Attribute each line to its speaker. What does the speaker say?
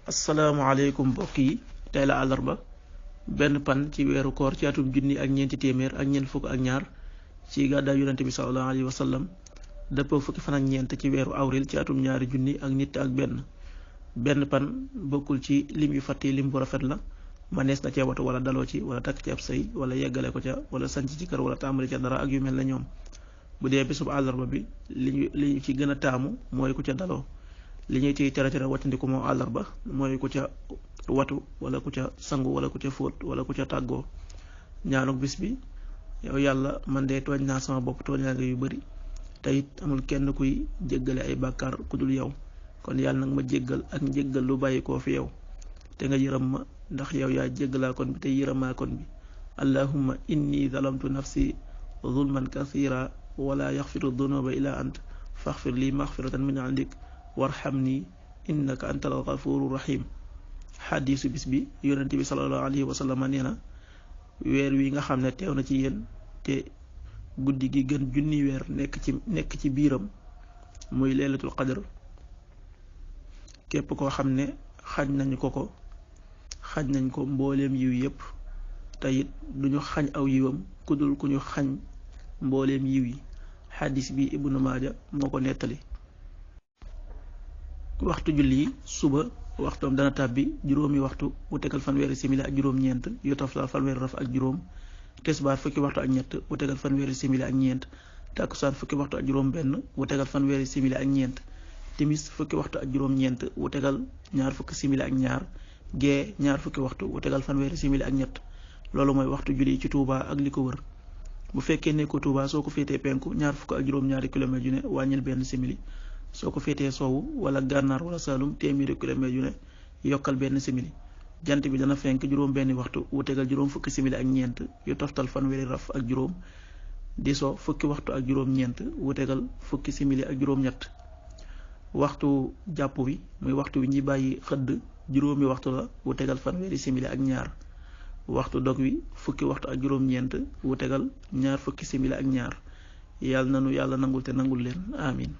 Speaker 1: asalaamaaleykum mbokk yi tey la àllarba benn pan ci weeru koor ci atum junni ak ñeenti téeméer ak ñeent fukk ak ñaar ci gàddaay yonente bi sallallahu alayhi wa sallam dëppoo fukki fan ak ñeent ci weeru awril ci atum ñaari junni ak nit ak benn pan bokkul ci lim yu fàtti lim bu rafet la manees na cee watu wala daloo ci wala takk ci ab sëy wala yeggale ko ca wala sanc ci kër wala tàmbali ca dara ak yu mel na ñoom bu dee bisub àllarba bi li ñu ci gën a taamu mooy ku ca daloo li ñuy ciy tere wattandiku moo àllarba mooy ku ca watu wala ku ca sangu wala ku ca fóot wala ku ca tàggoo ñaanuk bis bi yow yàlla man de tooñ naa sama bopp tooñaange yu bari te it amul kenn kuy jéggale ay bàkkaar ku dul yow kon yàlla nag ma jéggal ak njéggal lu bàyyi koo fi yow te nga yërëm ma ndax yow yaa jéggalaa kon bi te yërëmaa kon bi allahumma inni zalamtu nafsi zulman kathira wala yaxfiru dunuba illa ant faxfir li maxfiratan min indik warhamni innaka antal ghafuru rahim xadiisu bis bi yonent bi sallallahu alayhi wa sallam nee na weer wi nga xam ne teew na ci yéen te guddi gi gën junni weer nekk ci biiram muy leelatul qadr képp koo xam ne xañ nañ ko mbooleem yiw yépp te it duñu xañ aw yiwam ku dul ku ñu xañ mbooleem yiw yi xadiis bi ibnu maaja moo ko nettali waxtu julli yi suba waxtoom dana tàbbi juróomi waxtu bu tegal fanweeri simili ak juróom-ñeent yu toftal fanweeri raf ak juróom tisbaar fukki waxtu ak ñett bu tegal fanweeri simili ak ñeent takkusaan fukki waxtu ak juróom-benn bu tegal fanweeri simili ak ñeent timis fukki waxtu ak juróom-ñeent bu tegal ñaar fukki simili ak ñaar gee ñaar fukki waxtu bu tegal fanweeri simili ak ñett loolu mooy waxtu julli ci Touba ak li ko wër bu fekkee ne ko Touba soo ko féetee penku ñaar fukk ak juróom-ñaari kilomètres yu ne wàññil benn simili soo ko féetee soowu wala gànnaar wala saalum téeméeri kilomètres yu ne yokkal benn simili jant bi dana fenk juróom benni waxtu wu tegal juróom fukki simili ak ñeent yu toftal fanweeri raf ak juróom di so fukki waxtu ak juróom-ñeent wu tegal fukki simili ak juróom-ñett waxtu jàpp bi muy waxtu wi ñuy bàyyi xëdd juróomi waxtu la wu tegal fanweeri simili ak ñaar waxtu dog wi fukki waxtu ak juróom-ñeent wu tegal ñaar fukki simili ak ñaar yàlla nanu yàlla nangul te nangul leen amin